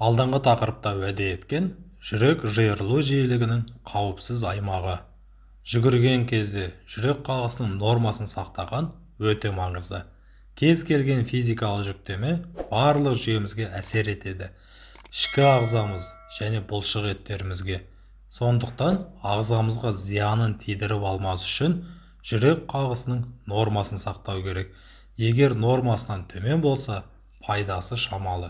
Алдыңғы тақырыпта уәде еткен жүрек жиырылу жиілігінің қауіпсіз аймағы. Жүгірген кезде жүрек қағысының нормасын сақтаған өте маңызды. Кез келген физикалық жүктеме барлық жүйемізге әсер етеді. Ішкі ағзамыз және бұлшық еттерімізге. Сондықтан ағзамызға зиянын тидіріп алмас үшін жүрек қағысының нормасын сақтау керек. Егер нормасынан төмен болса, пайдасы шамалы.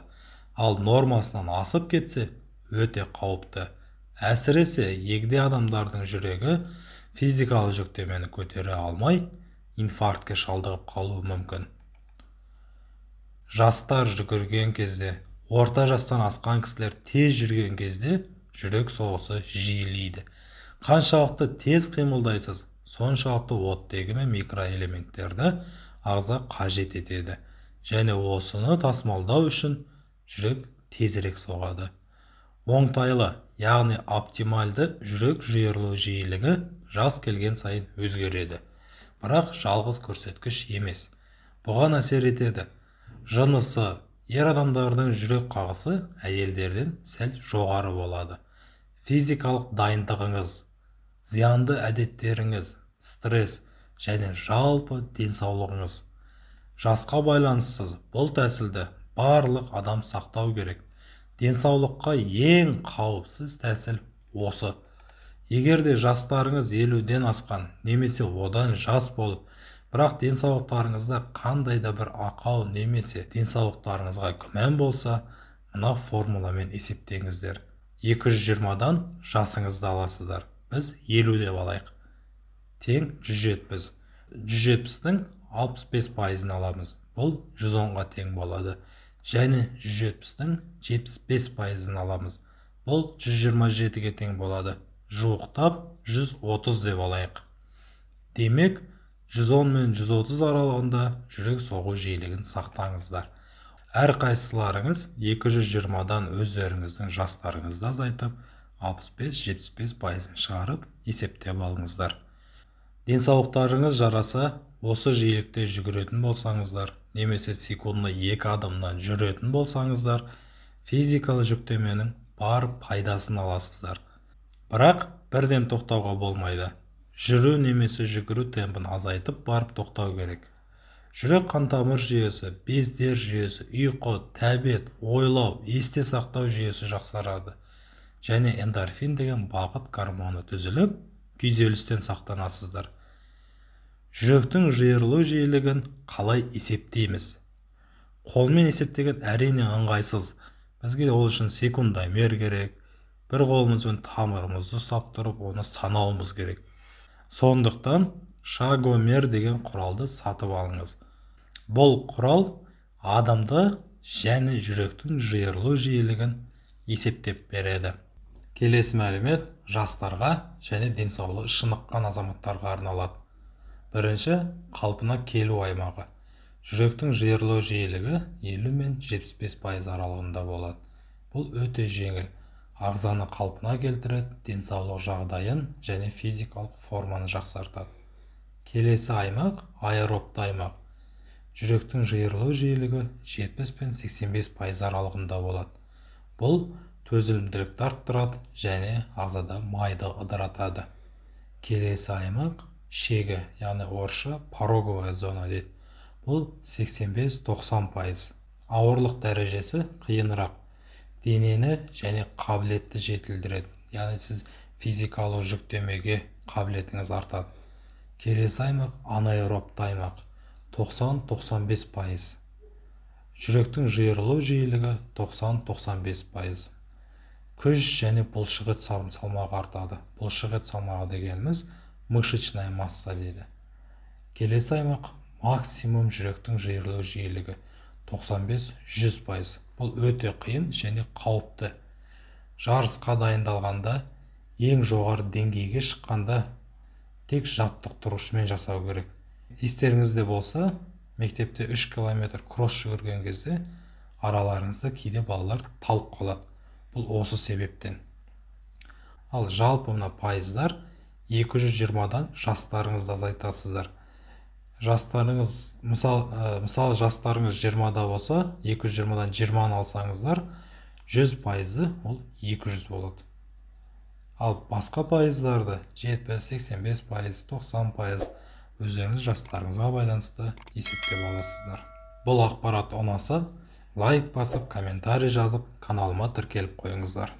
Ал нормасынан асып кетсе, өте қауіпті. Әсіресе егде адамдардың жүрегі физикалық жүктемені көтере алмай, инфарктке шалдығып қалуы мүмкін. Жастар жүгірген кезде, орта жастан асқан кісілер тез жүрген кезде жүрек соғысы жиілейді. Қаншалықты тез қимылдайсыз, соншалықты оттегі мен микроэлементтерді ағза қажет етеді. Және осыны тасымалдау үшін жүрек тезірек соғады. Оңтайлы, яғни оптималды жүрек жиырылу жиілігі жас келген сайын өзгереді. Бірақ жалғыз көрсеткіш емес. Бұған әсер етеді. Жынысы, ер адамдардың жүрек қағысы әйелдерден сәл жоғары болады. Физикалық дайындығыңыз, зиянды әдеттеріңіз, стресс және жалпы денсаулығыңыз. Жасқа байланыссыз бұл тәсілді барлық адам сақтау керек. Денсаулыққа ең қауіпсіз тәсіл осы. Егер де жастарыңыз 50-ден асқан немесе одан жас болып, бірақ денсаулықтарыңызда қандай да бір ақау немесе денсаулықтарыңызға күмән болса, мына формуламен есептеңіздер. 220-дан жасыңызды аласыздар. Біз 50 деп алайық. Тең 170. 170-тің 65%-ын аламыз. Бұл 110-ға тең болады. Және 170-тің 75%-ын аламыз. Бұл 127-ге тең болады. Жуықтап 130 деп алайық. Демек, 110 мен 130 аралығында жүрек соғу жиілігін сақтаңыздар. Әрқайсыларыңыз 220-дан өздеріңіздің жастарыңызды азайтып, 65-75%-ын шығарып есептеп алыңыздар. Денсаулықтарыңыз жараса, осы жиілікте жүгіретін болсаңыздар, немесе секундына 2 адымнан жүретін болсаңыздар, физикалық жүктеменің бар пайдасын аласыздар. Бірақ бірден тоқтауға болмайды. Жүру немесе жүгіру темпін азайтып барып тоқтау керек. Жүрек қан-тамыр жүйесі, бездер жүйесі, ұйқы, тәбет, ойлау, есте сақтау жүйесі жақсарады. Және эндорфин деген бақыт гормоны түзіліп, күйзелістен сақтанасыздар. Жүректің жиырылу жиілігін қалай есептейміз? Қолмен есептеген әрине ыңғайсыз. Бізге ол үшін секундомер керек. Бір қолымызбен тамырымызды ұстап тұрып, оны санауымыз керек. Сондықтан шагомер деген құралды сатып алыңыз. Бұл құрал адамды және жүректің жиырылу жиілігін есептеп береді. Келесі мәлімет жастарға және денсаулығы шыныққан азаматтарға арналады. Бірінші, қалпына келу аймағы. Жүректің жиырылу жиілігі 50 мен 75% аралығында болады. Бұл өте жеңіл. Ағзаны қалпына келтіреді, денсаулық жағдайын және физикалық форманы жақсартады. Келесі аймақ аэробты аймақ. Жүректің жиырылу жиілігі 70 пен 85% аралығында болады. Бұл төзімділікті арттырады және ағзада майды ыдыратады. Келесі аймақ шегі, яғни орысша пороговая зона дейді. Бұл 85-90%. Ауырлық дәрежесі қиынырақ. Денені және қабілетті жетілдіреді. Яғни сіз физикалық жүктемеге қабілетіңіз артады. Келесі аймақ анаэробты аймақ. 90-95%. Жүректің жиырылу жиілігі 90-95%. Күш және бұлшық ет салмағы артады. Бұлшық ет салмағы дегеніміз мышечная масса дейді. Келесі аймақ максимум жүректің жиырылу жиілігі 95-100%. Бұл өте қиын және қауіпті. Жарысқа дайындалғанда, ең жоғары деңгейге шыққанда тек жаттықтырушымен жасау керек. Естеріңізде болса, мектепте 3 километр кросс жүгірген кезде араларыңызда кейде балалар талып қалады. Бұл осы себептен. Ал жалпы мына пайыздар 220-дан жастарыңызды азайтасыздар. Жастарыңыз, мысалы жастарыңыз 20-да болса, 220-дан 20-ны алсаңыздар, 100%-ы ол 200 болады. Ал басқа пайыздарды 70, 85%, 90% өздеріңіз жастарыңызға байланысты есептеп аласыздар. Бұл ақпарат ұнаса, лайк басып, комментарий жазып, каналыма тіркеліп қойыңыздар.